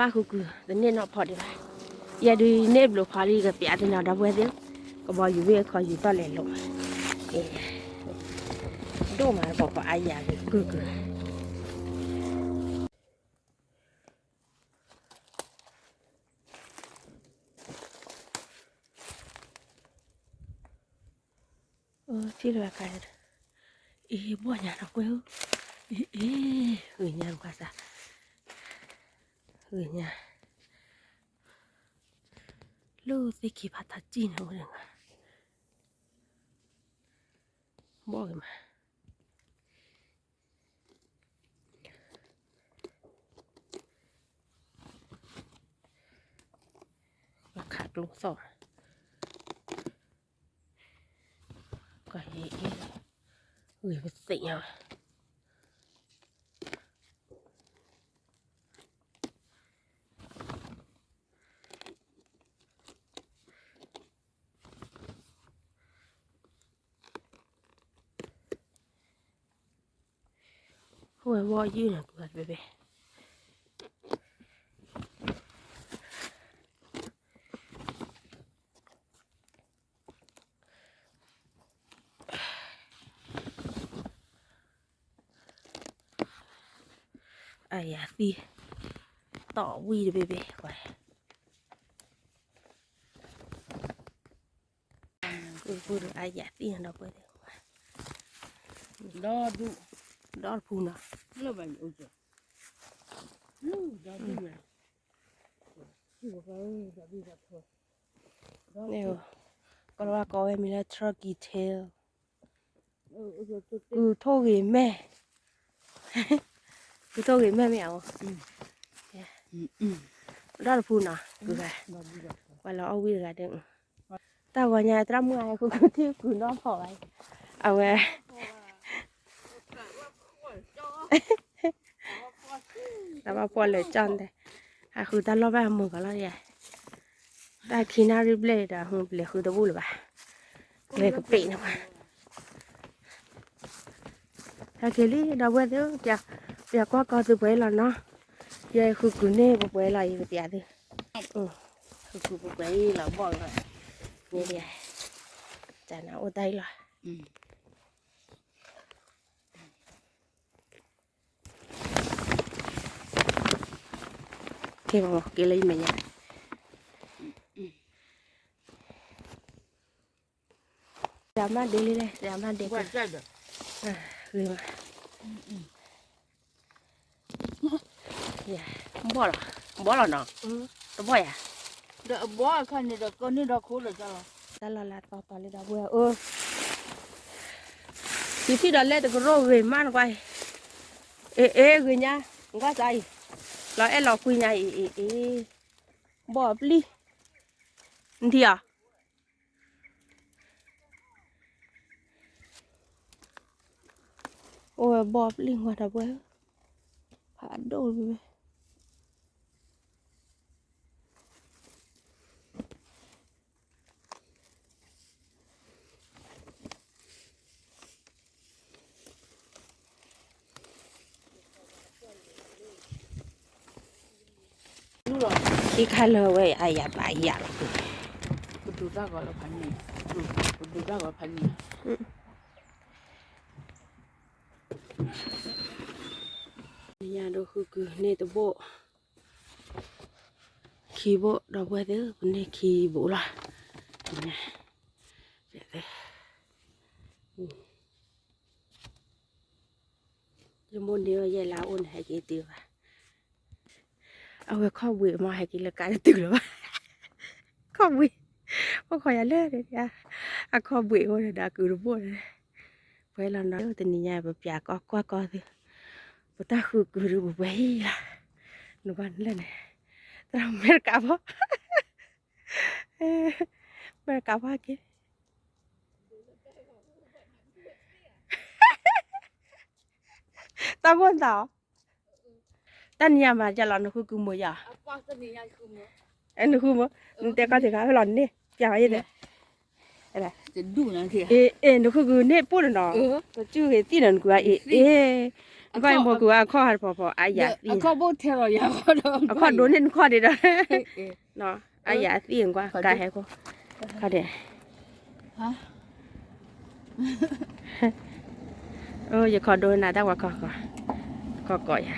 အဃုကုၢ် တန့ၢ်နီၢ်ဖီဒံးဘၣ်. ယဲဒုးန့ၢ်ဘျုးဖီလံ ကပျးသ့ၣ်နီၣ်ဒီပုၢ်ဝဲၢ်သ့ၣ်, ကဘီယူၤဘ့ၣ်အခီယူၤတီၢ်လဲၤလိာ်, ဒိၣ်မးတပီၤပီၤအါယၤဂ့ၤကုၢ်ကုၢ်. ထံၣ်လၢၤဘၣ်ခါ, အ့ ဘီၣ်ညါဒီပုၢ်ဝဲၢ်ဧၢ, အ့ အ့ ဂ့ၤညါတကွၢ်စၢ်, ဂ့ၤညါ, လၢသ့ၣ်ခံဖးထီၣ်စံၣ်န့ၣ်အိၣ်ဒီး, ဘီၣ်ဂ့ၤမး ပခးကျိသီၣ်, ကဲ, ဂ့ၤပသ့ၣ်ညါ, ဝဲဘီၣ်ယုၢ်န့ၣ် ကွၢ်တဘ့ၣ်ဘ့ၣ်. အယၤသံ, တီၢ်ဝံၣ်တဘ့ၣ်ဘ့ၣ်, ကွၢ်, အယၤသံဒီပုၢ်ဝဲၢ်သ့ၣ်, ဒီတဖုနီၤ, ကီၢ်လီၤဝဲကိးဝဲမံၤလၢ turkey tail, ကုၢ်ထိၣ်ဂ့ၤမဲာ်, ကုၢ်ထိၣ်ဂ့ၤမဲာ်မ့ၢ်ဧါ, ဒီတဖုနီၤ, ကုၢ်ဂၤ, ပှၤလီၤအီၣ်ဝံၣ်တဂၤဒီး, တၢ်ဂီၤညါသရၣ်မုၣ်အဃုကုၢ်ထံၣ်ကုၢ်နီၢ်ဖီၣ်ဘၣ်, အဝဲ တၢ်ဘၣ်ဖှီၣ်လၢာ်ကၠီၣ်တဲ, ဟးဃုတၢ်လီၢ်ဘၣ်အမုာ်ကီးလီၤယဲ, တၢ်ခံနၣ်ရံၣ်ဘျဲၣ်ဒီး လဲၤဃုတဘူၣ်လၢၤဘၣ်, လဲၤကပ့းန့ၣ်ဘၣ်, ဟဲက့ၤလံ ဒီပုၢ်ဝဲၢ်သ့ၣ်, ပျးကွၢ်ကီသုပှဲၤလီၤနီၤ, ယဲဃုကုၢ်န့ၣ်ပပှဲၤလီၤအံၤ ပပျးသု, ဃုကုၢ်ပပှဲၤအံၤလီၤဘီၣ်လီၤ, န့ၣ်, ကနၤအိၣ်တၢ်အံၤလီၤ. ကဲမ့ၢ်က့ၤလၢယမဲာ်ညါ, တမၤဒ့လံလဲၣ်, တမၤဒ့, ဂ့ၤမး, ဘီၣ်လီၤ, ဘီၣ်လီၤနီၤ, တဘီၣ်ယၤ, ဒီးအဘီအခါန့ၣ်ဒီးကန့ၢ်ဒီးခိလၢာ်ကၠီလီၤ, တၢ်လီၤလၢအသီတီၤလံဒီပုၢ်ဝဲၢ်ဧၢ, ယထံၣ်ဒီးလဲတကရိၣ်ဂ့ၤမးနကွၢ်အံၤ, အ့ အ့ ဂ့ၤညါ, နကွၢ်စၢ်အံၤ, လီၤအဲၣ်လီၤကွံညါအံၤ, အ့ အ့, ဘီၣ်ပျံၢ်, နထံၣ်အီၤ အိၣ်ဝဲဘီၣ်ပျံၢ်ဝဲဒီပုၢ်ဝဲၢ်, ဖးဒိၣ်ဝဲ, ခံခါလၢဝဲအယၤဘၣ်ယၤလီၤ, ပဒုးတၢ်ဂီၤလၢဖးန့ၣ်, ပဒုးတၢ်ဂီၤဖးန့ၣ်, ညါဒိၣ်ဃုကုၢ်န့ၣ်တဘိၣ်, ခံဘိၣ်ဒီပုၢ်ဝဲၢ်သ့ၣ်, ပန့ၢ်ခံဘိၣ်လီၤ, ယမိၢ်န့ၢ်အီၤယဲၢ်လါအိၣ်န့ၣ် ဟဲက့ၤတုၤဘၣ်, အဝဲခီၣ်ဘှံးမ့ၢ်ဟဲက့ၤလၢကါတတုၤလၢၤဘၣ်, ခီၣ်ဘှံး, အိၣ်ခိးယၤလၢန့ၣ်, အခီၣ်ဘှံးအိၣ်ဒီးအကုၢ်တဘိၣ်န့ၣ်, ပှဲၤလီၤနီၤ, တနံၤညါပပျးကီကွၢ်ကီသု, ပတၢ်ဃုကုၢ်ဒုးပပှဲၤအံၤလီၤ, နကွၢ်နလၢန့ၣ်, သရၣ်မဲာ်တကးဖီ, မဲာ်တကးဖီက့ၤ တၢ်ဘိၣ်နသးအီၤ, တၢ်နံၤညါမၤယလီၤ နဃုကုၢ်မိၢ်ယၤ, နဃုမိၢ်, နတဲကီၢ်တဂၤဖဲလီၤန့ၣ် ပျးဝဲယဲၢ်, အ့ နဃုကုၢ်န့ၣ်ပိၢ်နနီၤ, နစုဂ့ၤသံၣ်နီၤ နကုၢ်ဧါ အ့ အ့, ကွၢ်မိၢ်ကူၤအခီၣ်ဟးတဖီဖီ အါယၤသံ, အခီၣ်ဒိၣ်န့ၢ်နခီၣ်ဒံးဒီး, အါယၤသံကွၢ် ကးဟဲခိၣ်, ခီၣ်ဒံး, ယခီၣ်ဒိၣ်နၤတၢ်ဝဲခီၣ်, ခီၣ်ကိးယၤ,